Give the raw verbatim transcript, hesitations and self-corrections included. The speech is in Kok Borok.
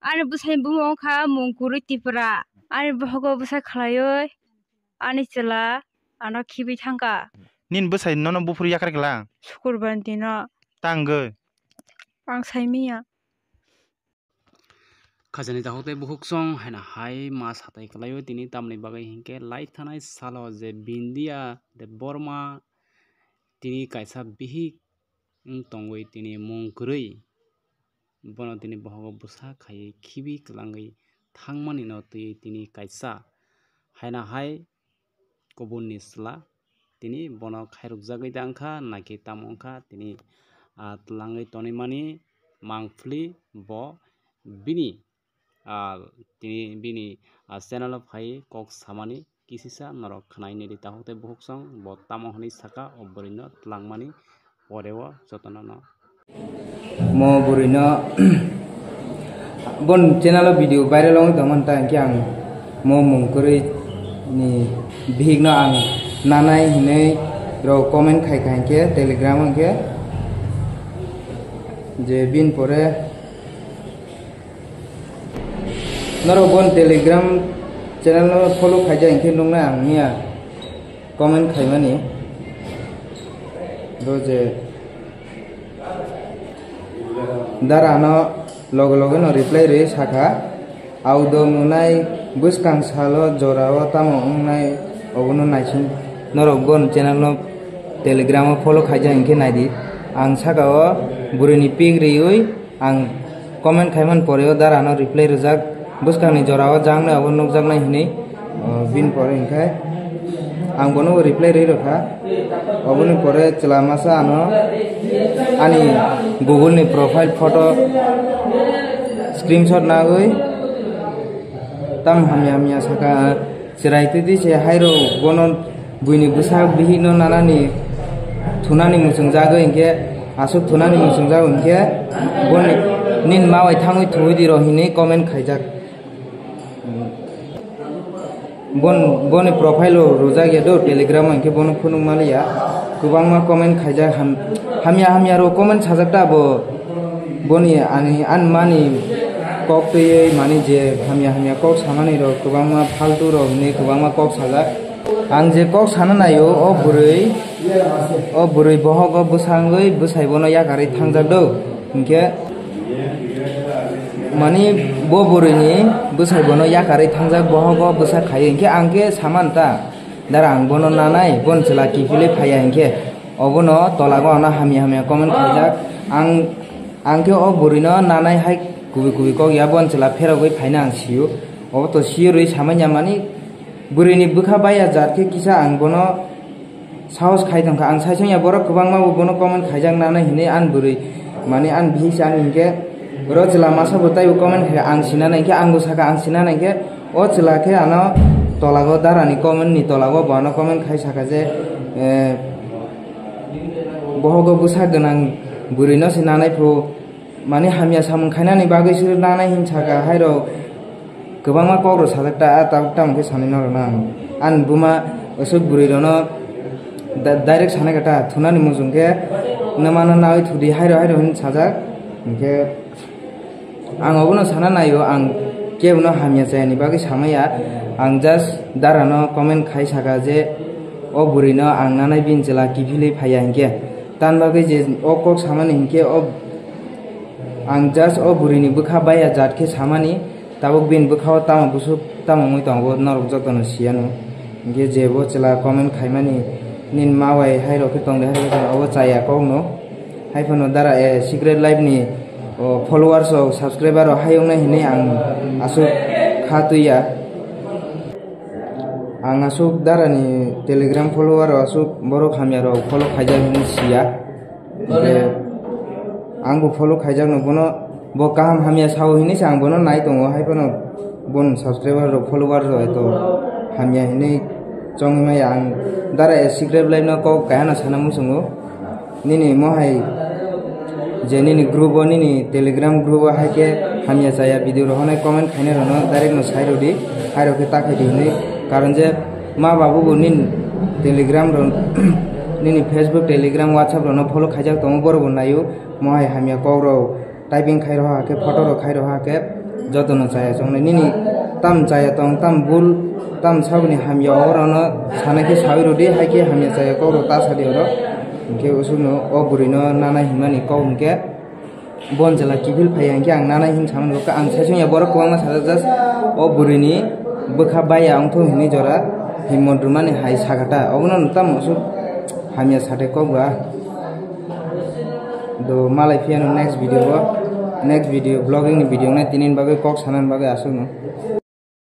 Ani bwsai bumung wngkha Mungkwrwi Tipra. Ani bohogo bwsa khlaiwi ani chwla ano khibi thangkha. Nini bwsai nono buphuru yakar kla? Sukurbar dino. Tangwi? Ang saimanya. Khajani takhuk tei bukhuk song haina hai ma satai kwlaio tini tamni bagwi hinkhe lai thanai salo je Bindia de Borma tini kaisa bihik wng tongwi tini mung kwrwi bono tini bohogo bwsa khaiwi khibi kwlangwi thangmani no twiwi tini kaisa haina hai kubunni chwla tini bono khairokjagwi da wngkha, naikhe tamo wngkha tini, ah, twlangwi tonwi mani mangpili bo bini, ah, tini bini, ah, channel o phai kok samani kisisa norok khwnai nini takhuk tei bukhuk song bo tamo hwnwi saka o bwrwino twlangmani pore o jotono no. Mo bwrwino bon channel o video viral wngwi tongmani ta hinkhe ang mo mung kwrwi ni bihikno ang nanai hinwi rok comment khai kha hinkhe Telegram o hinkhe je bin pore norok bon Telegram channel no follow khaijak hinkhe nuknai ang miya comment khaimani. Bo je dara no loge loge no reply rwi sakha, "Audo nunai bwskang salo jora o tamo wngnai obono naising." Norok bon channel no Telegram o follow khaijak hinkhe naidi. Ang saka o bwrwi ni pic riwi ang comment khaiman pore o dara no reply rwjak, bwskangni jora o jang nai abo nukjaknai hinwi, o, bin pore hinkhe ang bono reply rwi rwkha. Oboni pore chwla masa ano ani Google ni profile photo screenshot nagwi tam hamya hamya saka. Chwrai twi twi se hairo bono buini bwsa bihikno nanani thunani muchungjagwi hinkhe, aswk thunani muchungjagwi hinkhe boni nini mawai thangwi thuwi di rw hinwi comment khaijak. Bon, boni profile o rwjak ya do Telegram o hinkhe bono phunuk maliya. Kwbangma comment khaijak ham-, hamya hamya rw comment sajak ta bo. Boni ani, ani mani kok twiwi mani je hamya hamya kok samani rok kwbangma faltu rok hinwi kwbangma kok sajak. Ang je kok sana naio, o bwrwi, o bwrwi bohogo bwsa wngwi bwsai bono yakarwi thangjak do. Hinkhe mani bo bwrwini bwsai bono yakarwi thangjak, bohogo bwsa khaio. Hinkhe ang khe saman ta, dara ang bono nanai, bon chwla kiphilwi phaiya hinkhe obono tolago ano hamya hamya comment khaijak. Ang Ang khe o bwrwino nanai hai kubui kubui kok ya, bo chwla pherogwi phaina ang sio. Obo to sio rwi samanya mani bwrwini bwkha baya jat khe kisa ang bono sahos khai tongkha. Ang saisong ya borok kwbangma bo bono comment khaijak nanai hinwi, an bwrwi mani an bihik se ani hinkhe oro chwla masa bo taibo comment khaikha ang sinanai hinkhe, ang bo saka ang sinanai hinkhe o chwla khe ano tolago darani comment ni tolago bo ano comment khai saka je, eh, bohogo bwsa gwnang bwrwino se nanai phu. Mani hamya samung khainani bagwi se nanai hin saka hairok kwbangma kokrok sajak ta, a tabuk tamo khe sanwi norokno ang. Ani buma aswk bwrwi rokno da-, direct sanai kha ta, thunani muchung khe nwmano nawi thudi hairok hairok hin sajak. Hinkhe ang obono sana naio, ang kebono hamya chayani bagwi samaya. Ang just darano comment khai saka je o bwrwino ang nanai bini chwla kiphilwi phaiya hinkhe. Tan bagwi je o kok samani hinkhe o Ang just o bwrwini bwkha baya jat khe samani, tabuk bini bwkha-o tamo bwswk tamo wngwi tongo, norok jotono siyano. Hinkhe je bo chwla comment khaimani, nini ma bai hairok khe tongdi, hairok khe tongdi, obo chaya kokno. Haiphano dara, eh, secret life ni, o, followers rok, subscriber rok hayungnai hinwi ang aswk kha twiya. Ang aswk dara ni Telegram follower rok aswk borok hamya rok follow khaijak hinwi siya. Hinkhe ang bo follow khaijakno, bono bo kaham hamya sao hinwi se ang bono nai tongo, hai phano bon subscriber rok, follower rok eto hamya hinwi chongwi maya. Ang dara a secret life no kok kahano sana muchungo. Nini mohai je nini group o, nini Telegram group o hai khe hamya chaya video rok honai comment khainai rokno direct no sai rwdi, hai rok khe ta khaidi hinwi. Karon je ma babu bo nini Telegram rok, nini Facebook, Telegram, WhatsApp rokno follow khaijak tongo, borok bo naio, mohai hamya kok rok typing khai roha khe, photo rok khai roha khe, Jotono chaya chongnai nini tam chaya tong, tam bul, tam saboni hamya, orono sana khe sawi rwdi, hai khe hamya chaya kok rok ta sadi oro. Hinkhe usukno o bwrwino nana himani kok hinkhe bon jela kiphil phaiya hinkhe ang nana hin samani rwkha. Ang saichung ya borok kwbangma sajak, just o bwrwini bwkha baiya wngthok hinwi jora himon rwmani hai sakha ta. Obono tamo usuk hamya sathai kok ba. Do malai phiyano next video o, next video vlogging ni video nai tini bagwi kok sanani bagwi aswkno.